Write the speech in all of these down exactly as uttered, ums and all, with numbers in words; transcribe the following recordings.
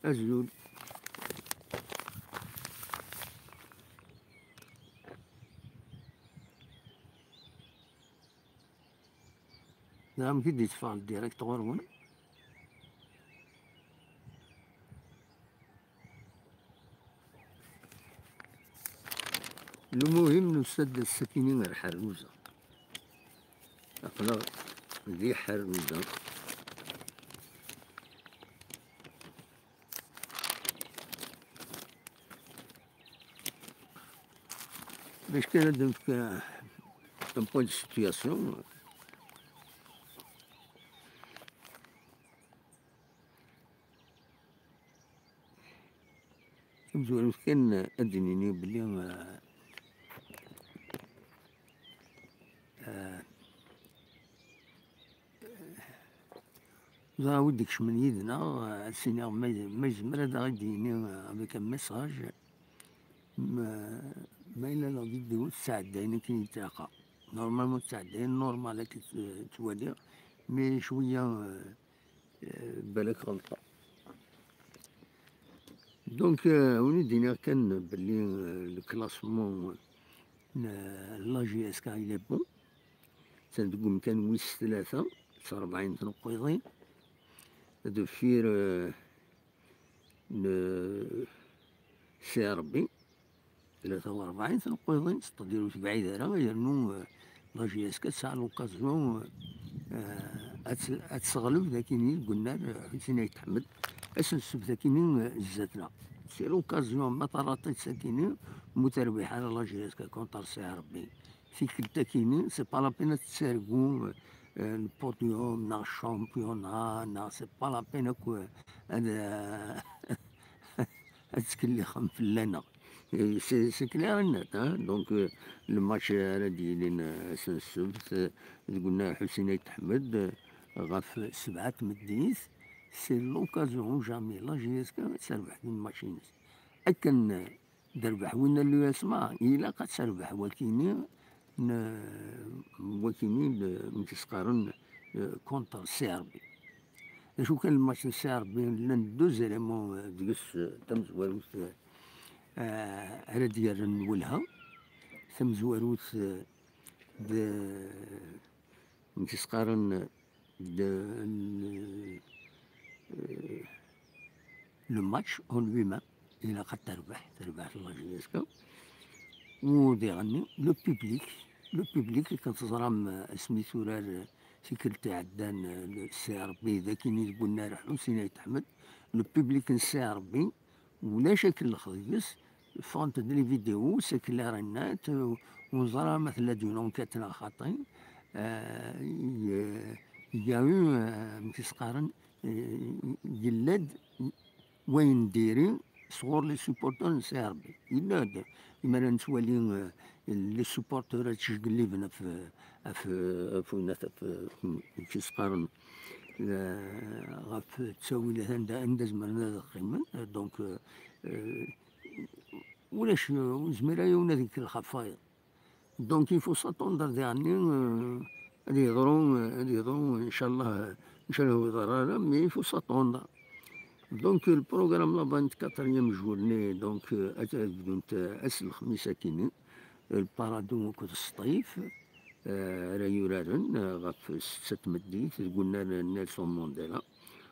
Azul. Nɛam, ki d-yetteffeɣ direct ɣur-wen. Lmuhim, nusa-d ass-akini ar Ḥerruza. Aql-aɣ di Ḥerruza. Bac kan ad d-nefk un point de situation. Tamezwarut kan ad d-nini belli, eh, eh, ẓra wi d-ikecmen yid-neɣ, eh, ad s-iniɣ ma, ma yezmer ad aɣ-d-yini, eh, avec un message, ma, ma yella la vidéo tesɛeddayen akken i tlaqqa. Normalement tesɛeddayen normal akken t-, ttwaliɣ, mais cwiya, eh, eh, balak ɣelṭeɣ. Donc, euh, win i d-iniɣ kan belli, euh, le classement n la J S K il est bon. Atan deg umkan wis tlata, s rebɛin tneqqiḍin. Deffir, euh, n C R B, tlata u rebɛin tneqqiḍin, s tqeddirut bɛid ara, yernu, euh, la J S K tesɛa l'occasion, euh, ad t-, ad tesseɣleb dakini deg unnar, euh, Ḥusin Ayt Ḥmed, ass n ssebt akini, euh, zdat-neɣ. C'est l'occasion, ma terraṭ-itt akini, mu terbiḥ ara la J S K contre C R B. Tikkelt akini, c'est pas la peine ad tettargu, euh, le podium, neɣ championnat, neɣ c'est pas la peine akk, euh, ad, euh, ad ttkellixen fell-aneɣ. Euh, c'est, c'est clair et net, hein. Donc, euh, le match ara d-yilin, euh, ass n ssebt, euh, deg unnar Ḥusin Ayt Ḥmed, euh, ɣef sebɛa tmeddit, c'est l'occasion jamais la J S K ad terbeḥ di match-ines. Akken, euh, d-rbeḥ winna l'U S M A, ilaq ad terbeḥ wakini n, wakini n, n tisqaren, euh, contre C R B. D acu kan, le match n C R B, llan deux éléments, euh, deg-s, euh, tamezwarut, euh, ara d-yerren welha, tamezwarut, euh, d, n tisqaren d, n, euh, le match en lui-même, ilaq ad terbeḥ, terbeḥ la J S K. U diɣenni, le public, le public, akken teẓram, euh, asmi turar, euh, tikkelt iɛeddan, euh, le C R B, d akini deg unnar Ḥusin Ayt Ḥmed, le public n C R B, ulac akken lexdeg-s, ffɣent-d les vidéos, c'est clair et net, euh, ur neẓra ma tella-d une enquête neɣ xaṭi. Euh, il y a eu, euh, amek i s-qqaren, euh, yella-d wayen diri sɣur les supporters n C R B. Yella-d, imi ara nettwali, euh, les supporters ad ttjeggilen ɣef, ɣef, ɣef winat, ɣef, amek i s-qqaren, euh, ɣef ttawilat anda, anda zemren ad qqimen. Donc, euh, euh, ulac, ur nezmir ara ad ikellex ɣef wayeḍ. Donc, il faut s'attendre diɣenni, euh, ad yeḍru, euh, ad yeḍru, inchallah, inchallah ur iḍerru ara, mais il faut s'attendre. Donc, le programme la vingt-quatrième journée, donc, euh, ad, ad bdunt, euh, ass n lexmis akini, euh, le Paradou akked Sṭif, euh, ara yuraren, euh, ɣef setta tmeddit deg unnar n Nelson Mandela.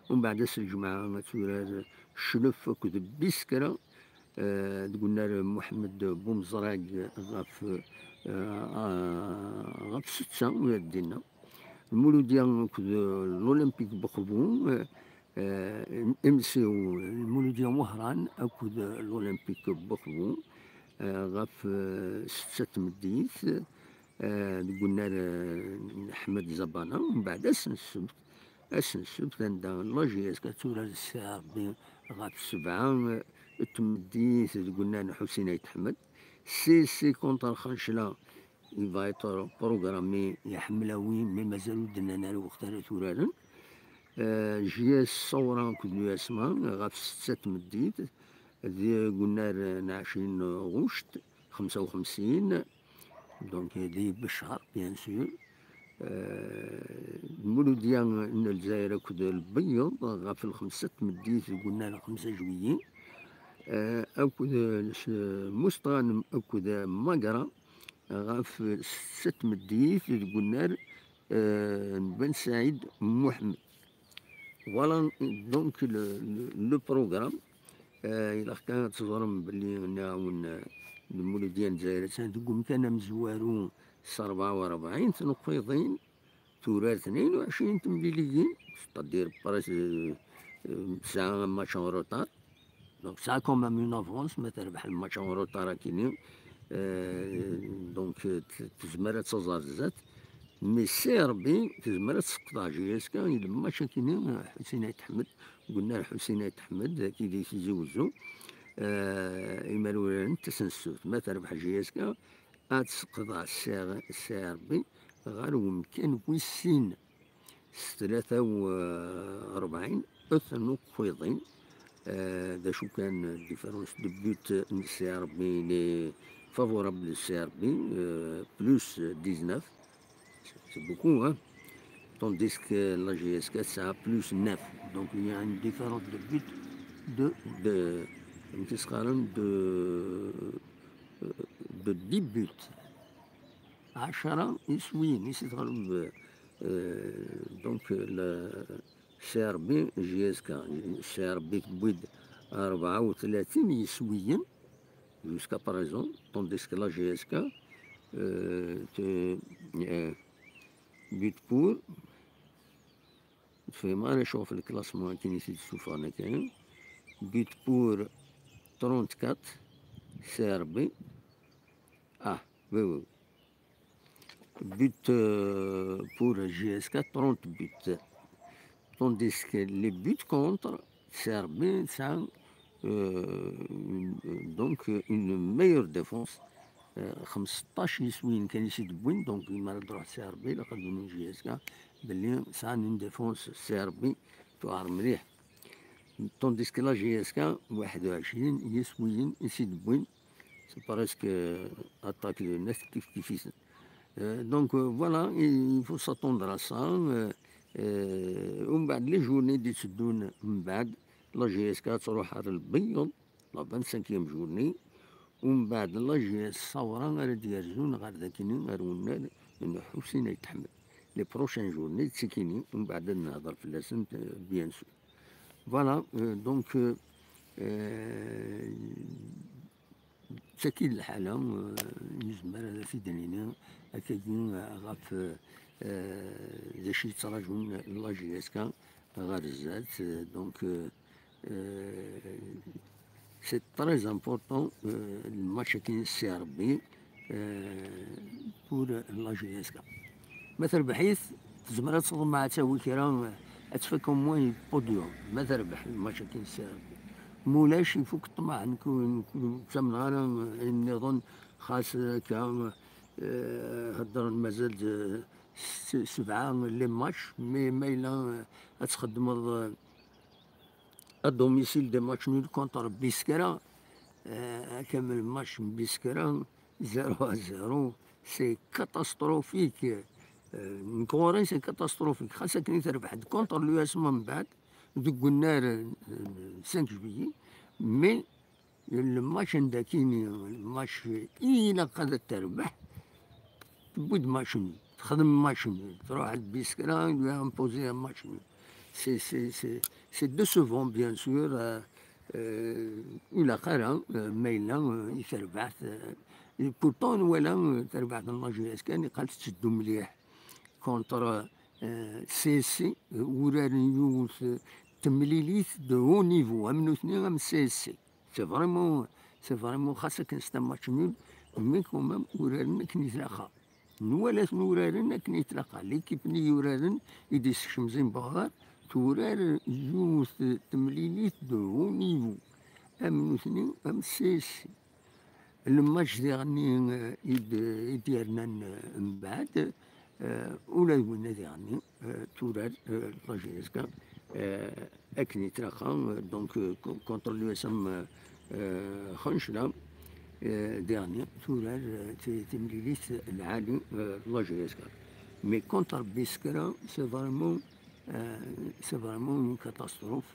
Umbeɛd ass n lǧemɛa ad turar Cclef akked Biskra, eh, deg unnar Muḥemmed Bumezrag ɣef, eh, ɣef setta, ur ad d-inna. Lmuludya akked l'Olympique Bexbu, eh, eh, M C O, Lmuludya Wehran akked l'Olympique Bexbu, eh, ɣef, eh, setta tmeddit, eh, deg unnar, eh, n Ḥmed Zabana. Umbeɛd ass n ssebt, ass n ssebt, anda la J S K ad turar C R B ɣef sebɛa, eh, tmeddit deg unnar n Ḥusin Ayt Ḥmed. C C contre Xancla, il va être programmé, yeḥmel awi, mais mazal ur d-nnan ara lweqt ara turaren. Eh, J S Ṣawra akked l'U S M A ɣef setta tmeddit, deg unnar n ɛecrin ɣuct, xemsa u xemsin. Donc, di Beccar, bien sûr. Lmuludya n Lezzayer akked Lbeyyeḍ ɣef lxemsa n tmeddit deg unnar xemsa juillet, akked Mustɣanem akked Magra ɣef setta n tmeddit deg unnar n Ben Saïd Mohamed. Voilà donc le, le, le programme. Ilaq kan ad teẓrem belli nniɣ-awen Lmuludya n Lezzayer attan deg umkan amezwaru s rebɛa u rebɛin tneqqiḍin, turar tnayen u ɛecrin temliliyin, c'est-à-dire presque tesɛa match en retard. Donc ça a quand même une avance, ma terbeḥ le match en retard akini, donc tezmer ad taẓ ar zdat. Mais CRB tezmer ad tesqeḍ J S K i le match akini, Ḥusin Ayt Ḥmed, deg unnar Ḥusin Ayt Ḥmed, dagi di Tizi Wezzu, imaluran n tesnessut. Ma terbeḥ J S K, ad tesqeḍ CRB ɣer umkan wis sin s tlata u rebɛin n tnuqqiḍin. D acu kan, différence de but n CRB, il est favorable de CRB, plus dix-neuf, c'est beaucoup, hein. Tandis que la J S K tesɛa plus neuf. Donc il y a une différence de but de, de, de, de dix buts. عشرة يسويين، يسيد غلب. Donc la CRB, JSK, CRB tewwi-d rebɛa u tlatin yiswiyen jusqu'à présent, tandis que la JSK, but pour, ur tefhim ara acuɣef le classement akken i t-id-ssufɣen akka. But pour trente-quatre, CRB. Ah, oui, oui. But pour JSK, trente buts. Tandis que les buts contre, CRB, ça, donc une meilleure défense. Xmesṭac yiswiyen kan i s-id-wwin, donc imi ara d-truḥ CRB, ilaq ad d-inin JSK belli sɛan une défense CRB tuɛer mliḥ. Tandis que la JSK, waḥed u ɛecrin yiswiyen i s-id-wwin, c'est presque attaque de net kif kif-iten. Donc voilà, il faut s'attendre à ça. Umbeɛd les journées d-itteddun mbeɛd, la JSK ad truḥ ar Lbeyyeḍ, la vingt-cinquième journée. Umbeɛd la JS Ṣawra ara d-yerzun ɣer dakini, ɣer unnar n Ḥusin Ayt Ḥmed. Les prochaines journées d tikini, umbeɛd ad nehder fell-asent, bien sûr. Voilà, donc d tagi lḥala, nezmer ad t-id-nini akkagi ɣef d acu yettraǧun la JSK ɣer zdat. Donc c'est très important, le match-agi n CRB pour la JSK. Ma terbeḥ-it, tezmer ad teḍmeɛ ad tawi kra, ad tfak au moins podium. Ma terbeḥ le match-agi n CRB. Ma ulac, ifuk ṭṭmeɛ, nekk ur ttamneɣ ara ayen nniḍen, xas akka heddren mazal-d sebɛa les matchs, mais ma yella ad txeddmeḍ à domicile des matchs nuls contre Biskra, akamel match n Biskra, zéro à zéro, c'est catastrophique. Nekk ɣur-i c'est catastrophique. Xas akken i terbeḥ-d contre l'USM mbeɛd deg unnar cinq juillet, mais le match n dakini, le match i ilaq ad terbeḥ, tewwi-d match nul, texdem match nul, truḥ-d Biskra, lui a imposé un match nul. C'est, c'est, c'est, c'est décevant, bien sûr. Ur ilaq ara, ma yella i terbeḥt. Pourtant nwala tarbeḥt n la JSK, nniɣ-ak tetteddu mliḥ contre CSC, uraren yiwet temlilit de haut niveau, am nutni am CSC. C'est vraiment, c'est vraiment, xas akken c'est un match nul, mais quand même uraren akken i tlaqqa. Nwala-ten uraren akken i tlaqqa. L'équipe-nni yuraren i d-yessekcem Zimbaɣar turar yiwet temlilit de haut niveau, am nutni am CSC. Le match diɣenni i d-yernan mbeɛd, ula d winna diɣenni turar la JSK akken i tlaqqa, donc contre l'USM Xencla, diɣenni turar timlilit lɛali la JSK. Mais contre Biskra, c'est vraiment, euh, c'est vraiment une catastrophe.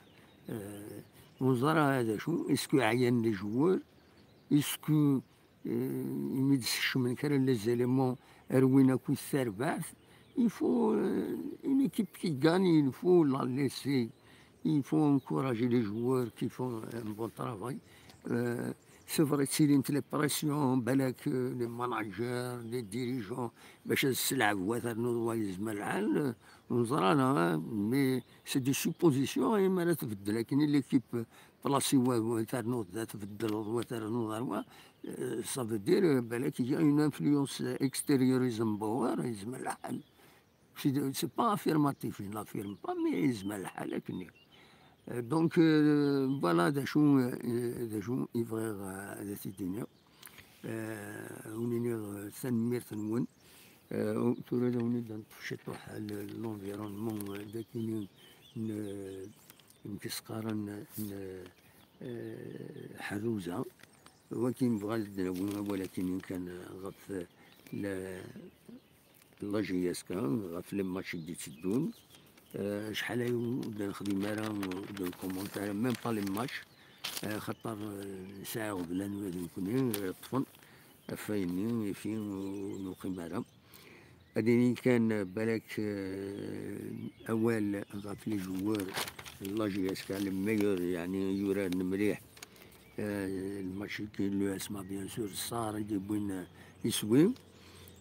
Euh, ur neẓri d acu, est-ce que ɛyan les joueurs, est-ce que, euh, imi d-skecmen kra n les éléments ar win akkit tarbaɛt, il faut, euh, une équipe qui gagne, il faut la laisser, il faut encourager les joueurs qui font un bon travail. Euh, c'est vrai, ttilint les pressions, balak, euh, les managers, les dirigeants, bac ad s-tleɛb wa ternuḍ wa yezmer lḥal, euh, ur neẓri ara, hein, mais c'est des suppositions, et ma ara tbeddel akken l'équipe, place wa, wa ternuḍ da, tbeddleḍ wa ternuḍ ar wa, euh, ça veut dire, euh, balak il y a une influence extérieure, yezmer lḥal. C'est de- c'est pas affirmatif, je n'affirme pas, mais yezmer lḥal akken. Euh, donc, euh, voilà d acu, euh, d acu i bɣiɣ, euh, ad t-id-iniɣ. Euh, ad wen-iniɣ, euh, tanemmirt-nwen. Euh, tura ad wen-id-neṭṭef ciṭuḥ l- l'environnement, euh, d akini n, n, n, n, euh, Ḥaruza. Wakin bɣan ad d-nawi awal akini kan ɣef, euh, la, la J S K, ɣef les matchs i d-itteddun. Eh, acḥal aya ur d-nexdim ara, ur d-nkumunti ara, même pas les matchs, eh, xaṭer, eh, nesɛa iɣeblan ula d nekni, eh, ṭṭfen ɣef wayenni, ifi ur nuqim ara. Ad iniɣ kan, eh, balak, eh, awal ɣef les joueurs n la J S K, les meilleurs, yeɛni yuraren mliḥ, eh, le match n l'U S M A, bien sûr, Sar i d-yewwin, eh, iswi.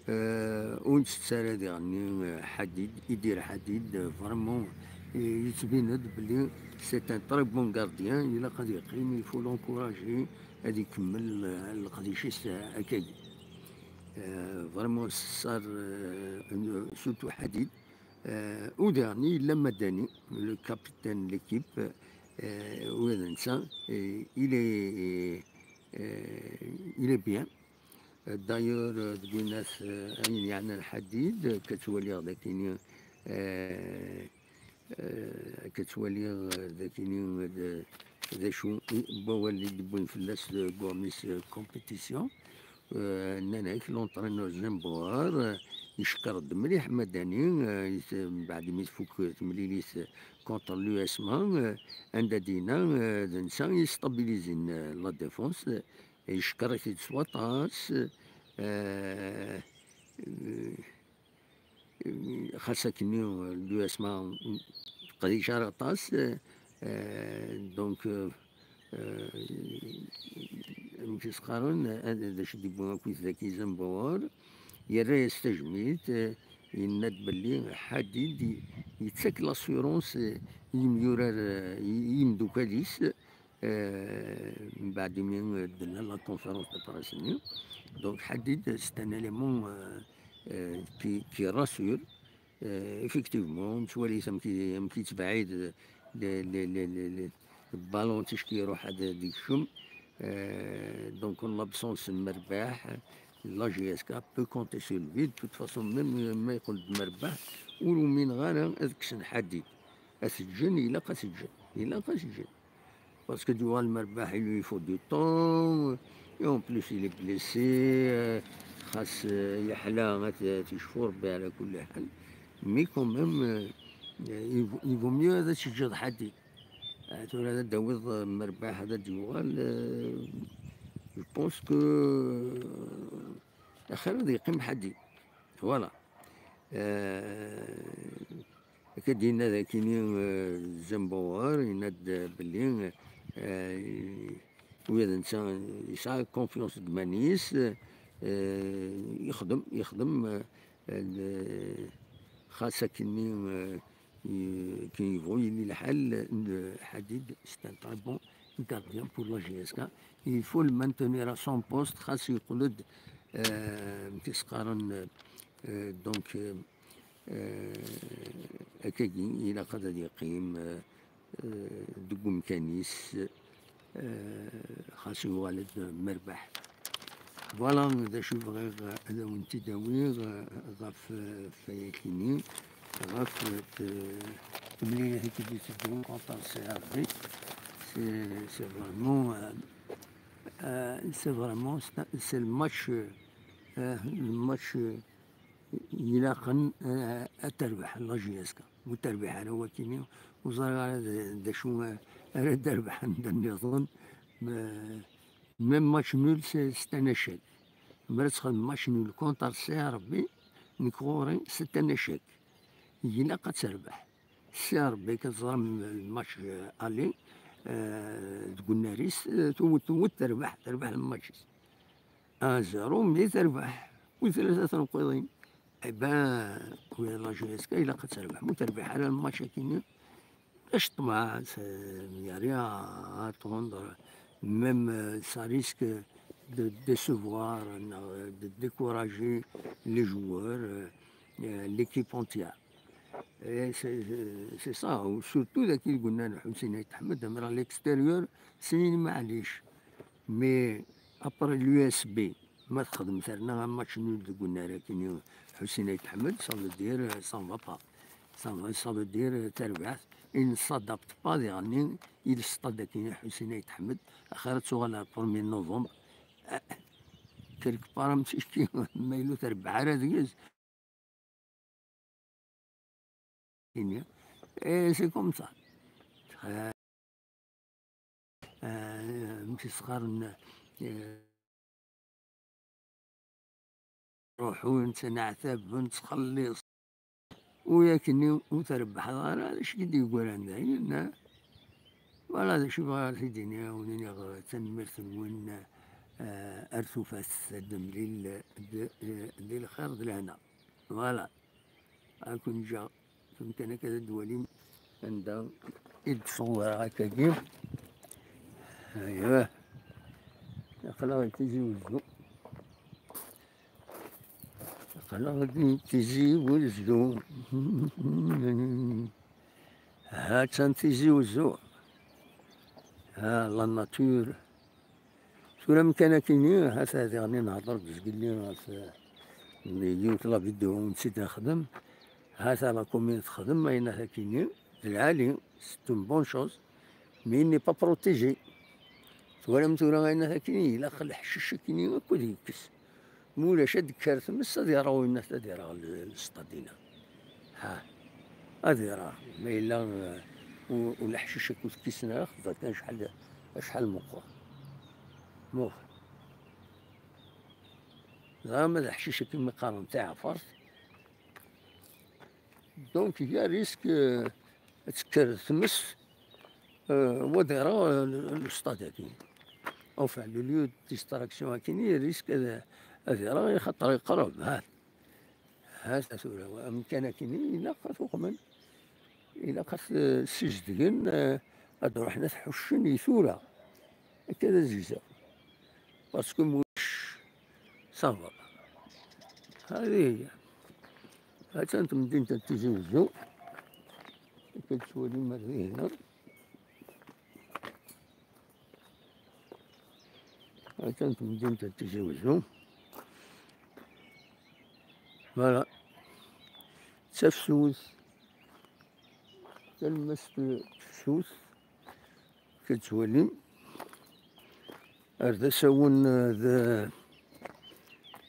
Eh, ur nettett ara diɣenni, eh, Ḥadid, Idir Ḥadid, eh, vraiment, eh, yettbin-d belli c'est un très bon gardien, ilaq ad yeqqim, il faut l'encourager, ad ikemmel, eh, leqdic-is, eh, akkagi. Eh, vraiment, Sar, eh, surtout Ḥadid, eh, u diɣenni yella Madani, le capitaine de l'équipe, eh, ula d netta, eh, il est, eh, il est bien. D'ailleurs, euh, deg winat, euh, ayen yeɛnan Ḥadid, euh, akka ttwaliɣ d akini, euh, euh, akka ttwaliɣ, euh, d akini, euh, d, d acu i, n wawal i d-wwin fell-as deg uɣmis, euh, compétition. Euh, nnan-ak l'entraîneur Zembouar, euh, yeckeṛ-d mliḥ Madani, euh, yet-, mbeɛd mi tfuk temlilit contre l'U S M A, euh, anda d-yenna, euh, d netta i yestabilizin, euh, la défense, euh, yeckeṛ-it-id s waṭas, eh, eh, xas akkenni, eh, l'U S M A ur teqdic ara aṭas, eh, donc, eh, eh, amek i s-qqaren, eh, d acu d-yewwi akkit daki Zembouar, yerra-yas tajmilt, eh, yenna-d belli Ḥadid yettak l'assurance, eh, i yimyurar, eh, i, i yimdukal-is, eh, mbeɛd imi, eh, d-nna la conférence de presse-nni. Donc, Ḥadid, c'est un élément, euh, euh, qui, qui rassure. Euh, effectivement, nettwali-t amek i, amek yettbeɛɛid le, le, le, le, le ballon ticki iruḥ ad, ad ikcem. Euh, donc, en l'absence n Merbaḥ, la J S K peut compter sur lui. De toute façon, même, euh, ma yeqqel-d Merbaḥ, ur umineɣ ara ad kksen Ḥadid. Ad t-ǧǧen, ilaq ad t-ǧǧen. Ilaq ad t-ǧǧen. Parce que d-yuɣal Merbaḥ, il lui faut du temps. Et en plus, il est blessé. Euh, xas, euh, yeḥla, ad t-, ad t-yecfu Rebbi ɛla kulli ḥal. Mais quand même, euh, il vaut, il vaut mieux ad t-teǧǧeḍ Ḥadid. Euh, tura ad d-tawiḍ, euh, Merbaḥ ad d-yuɣal, euh, je pense que, euh, axir ad yeqqim Ḥadid. Voilà. Euh, Akka d-yenna d akini, eh, Zembouar, yenna-d belli, eh, ula d netta yesɛa confiance deg iman-is, eh, yexdem, yexdem, eh, l-, xas akkenni, eh, i-, akken yebɣu yili lḥal, eh, Ḥadid, c'est un très bon gardien pour la J S K. Il faut le maintenir à son poste, xas yeqqel-d, eh, amek i s-qqaren, eh, donc, eh, Eh, akkagi ilaq ad, ad yeqqim, eh, eh, deg umkan-is, eh, xas yuɣal-d Merbaḥ. Voilà d acu bɣiɣ ad awen-t-id-awiɣ, eh, ɣef, eh, ɣef wayakini, ɣef, eh, t-, temlilit i d-iteddun contre C R B. C'est, c'est vraiment, euh, euh, c'est vraiment, c'est, c'est le match, euh, le match, euh, ilaqen, eh, ad terbeḥ la J S K. Ur terbiḥ ara wakini, ur ẓriɣ ara d, d acu ara d-rebḥen d nniḍen. Me-, même match nul, c'est, c'est un échec. Mi ara txedmem match nul contre C R B, nekk ɣur-i, c'est un échec. Ilaq ad terbeḥ. C R B, kan teẓram match, euh, aller, euh, deg unnar-is, euh, tewwet, tewwet, terbeḥ, terbeḥ match-is. Un zéro, mais terbeḥ. U tlata tenqiḍin. Eh ben, oui, la J S K, ilaq ad terbeḥ. Ma terbeḥ ara match-agi, Ṭṭmeɛ, il y a rien à attendre. Même, euh, ça risque de décevoir, euh, de décourager les joueurs, euh, euh, l'équipe entière. Et c'est, c'est ça, surtout ذاك اللي قلنا له حسين آيت أحمد, à l'extérieur, c'est معليش. Mais après l'U S B, ma txedmeḍ terna un match nul deg unnar-agi, Ḥusin Ayt Ḥmed, ça veut dire, euh, ça ne va pas. Ça veut, ça veut dire, euh, terbaɛt, il ne s'adapte pas, diɣenni, i le stade-agi, Ḥusin Ayt Ḥmed, axir ad tuɣal ar premier novembre. Ah, quelque part, am ticki, ma yella ur terbeḥ ara deg-s. Et c'est comme ça. Euh, euh, mi s-qqaren, euh, ruḥun, ttneɛtaben, ttxelliṣ. U yakkenni ur trebbeḥeḍ ara, d acu i d-yeggran dayen, ah? Voilà, d acu bɣiɣ ad t-id-iniɣ, ur iniɣ, eh, tanemmirt-nwen, eh, ar tufat, ad nemlil d, d, di lxir d lehna. Voilà. Ad ken-ǧǧeɣ s umkan akka ad d-twalim anda i d-ṣewwreɣ akkagi. Aywa. Aql-aɣ di Tizi Wezzu. Aql-aɣ di Tizi Wezzu. Ha-tt-an Tizi Wezzu. Ha, la nature. Tura amkan akini, ha-t-a diɣen i nhedder-d zgelli ɣef, eh, yiwet la vidéo i tt-id-nexdem. Ha-t-a la commune texdem ayen akini, d lɛali, c'est une bonne chose, mais il n'est pas protégé. Twalam tura ayen akini, ilaq leḥcic akini akk ad yekkes. Ma ulac ad d-tekker tmes, ad iṛeɣ winna, ad iṛeɣ l-, lestadina. Ha, ad iṛeɣ. Ma yella, eh, u-, u leḥcic akk ur t-kkisen ara, xeddeɛ kan acḥal, acḥal meqqer. Muh. Dɣa ma d aḥcic akken mi qqaren tiɛfert. Donc, il y a risque, euh, ad tekker tmes, euh, wa d iṛeɣ, euh, le, le stade-agi. Enfin, le lieu de distraction akini, il risque ad, ad iṛeɣ, axaṭer iqreb, ha. Ha-t-a tura, amkan akini, ilaq ad t-uqmen. Ilaq ad t-ssizdgen, eh, ad ruḥen ad t-ḥuccen i tura. Akka d azegzaw. Parce que ma ulac, ça va. هذه هي. Ha-tt-an temdint n Tizi Wezzu. Akka tettwalim ar dihin. Ha-tt-an temdint n Tizi Wezzu. Voilà. D tafsut. Talemmast n tefsut. Akka tettwalim. Ar d asawen, eh, d,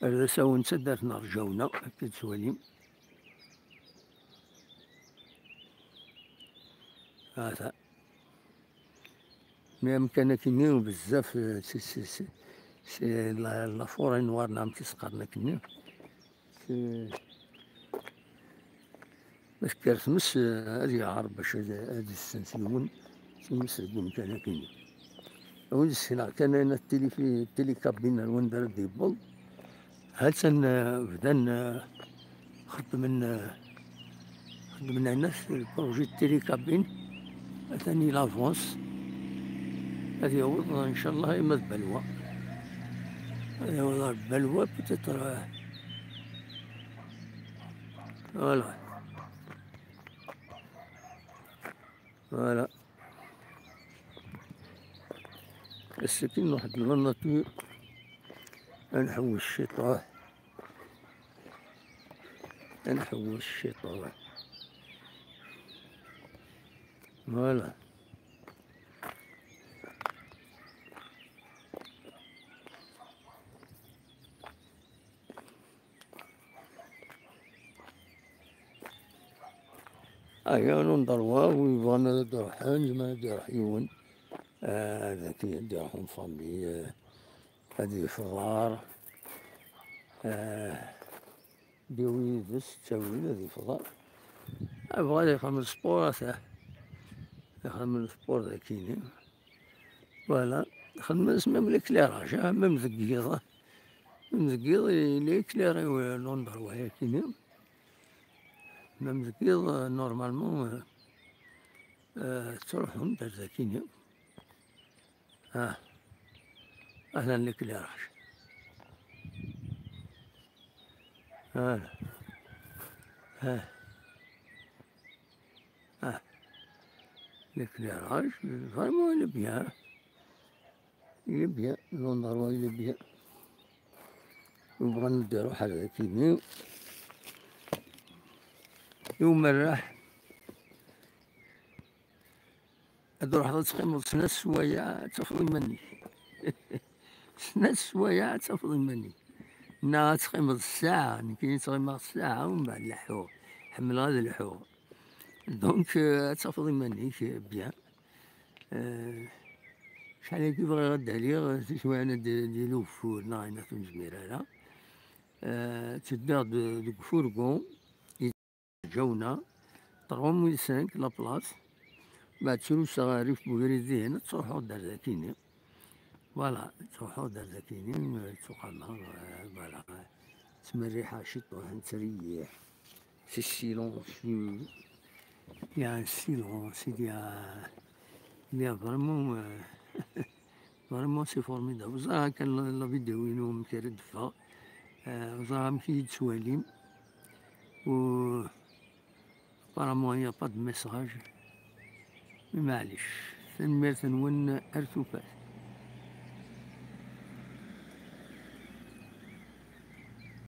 ar d asawen n taddart n Rǧawna. Akka tettwalim. Ha-t-a. Mais amkan akini bezzaf, eh, c'est, c'est, c'est, c'est la, la forêt noire, neɣ amek i s-qqaren akini. C'est, ma tekker tmes, eh, ad yeɛreḍ bac ad, ad yessens yiwen tmes deg umkan akini. A win ssneɣ kan ayen tili fi, tili kabin ar wanda ara d-yewweḍ. Ha-tt-an, eh, bdan, eh, xeddmen, eh, xeddmen anas, le projet de télécabine. Atan il avance. Ad yaweḍ, ncallah, ima d Balwa. Ad yaweḍ ar Balwa, peut-être, eh, voilà. Voilà. Ass-agi nruḥ-d la nature. Ad nḥewwes ciṭuḥ. Ad nḥewwes ciṭuḥ. Voilà. Aya n underwa, wi yebɣan ad d-ruḥen, zemren ad d-iruḥ yiwen. Ah, daki ad d-iruḥ une famille, ah, ad yefḍar. Ah, d-yawi yid-s ttawil ad yefḍar. Abɣa ad ixdem sport, ata ixdem sport daki-ni. Voilà, xedmen-as même l'éclairage, ah, même deg yiḍ, même deg yiḍ, il est éclairé, euh, l'endroit-agi-ni. Même deg yiḍ, euh, normalement, euh, euh, ttruḥun-d ar daki-ni. Ah, atan l'éclairage. Voilà. Ah. Ah. L'éclairage, vraiment, il est bien. Il est bien, l'endroit, il est bien. Bɣan ad d-iruḥ ar daki-ni. I umerreḥ, ad d-ruḥeḍ ad teqqimeḍ snat sswayeɛ, ad tafeḍ iman-ik. Snat sswayeɛ, ad tafeḍ iman-ik. Neɣ ad teqqimeḍ ssaɛa, nekkini ttɣimaɣ ssaɛa, u mbeɛd leḥḥuɣ. Ḥemmleɣ ad lḥuɣ. Donc, euh, ad tafeḍ iman-ik, euh, bien. Euh, acḥal-agi bɣiɣ ad d-aliɣ, tiswiɛin ad d-, d-yili ugeffur, neɣ ayen ur nezmir ara. Euh, tteddiɣ-d deg ufurgu, Ǧawna, trois mille cinq, la place. Mbeɛd ttruseɣ rrif n ubrid dihin, ttruḥuɣ-d ar daki-ni. Voilà, ttruḥuɣ-d ar daki-ni, ttuqameɣ, euh, voilà. Ttmerriḥeɣ ciṭuḥ, nettriyiḥ. C'est silencieux. Il y a un silence, il y a, il y a vraiment, euh, vraiment, c'est formidable. Ẓriɣ kan la, la vidéo-inu amek ara d-teffeɣ. Euh, ẓriɣ amek i yi-d-tettwalim. U apparemment, il y a pas de message. Mais maɛlic. Tanemmirt-nwen ar tufat.